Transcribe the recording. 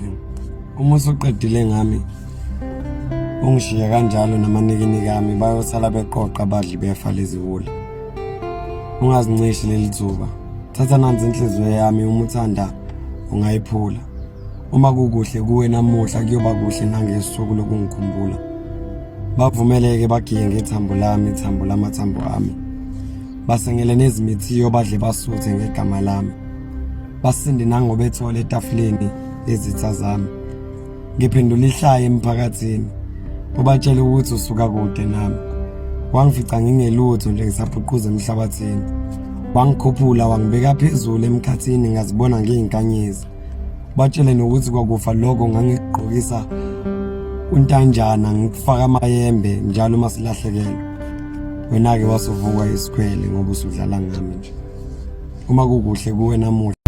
Kelvin. Uma usuqedile ngami ungishiye kanjalo namanikiniki ami bayosala beqoqa abadli befa leziwula. Ungazincishi leli thuba. Thatha nansi inhliziyo yami uma uthanda ungayiphula. Uma kukuhle kuwe namuhla kuyoba kuhle nangesuku lokungikhumbula. Bavumeleke bagiye ngethambo lami ithambo lamathambo ami. Basengele nezimithiyo badle basuthe ngegama lami. Basinde nangobethole etafuleni lezitha zami. Ngiphendula ihlaya emphakathini. Ubatshele ukuthi usuka kude nami. Wangifica ngingelutho nje ngisaphuquza emhlabathini. Wangikhuphula wangibeka phezulu emkhathini ngazibona ngiyinkanyezi. Batshele nokuthi kwakufa lokho ngangikugqokisa untanjana ngikufaka amayembe njalo uma silahlekelwa. Wena-ke wasuvuka isikhwele ngoba usudlala ngami nje. Uma kukuhle kuwe namuhla.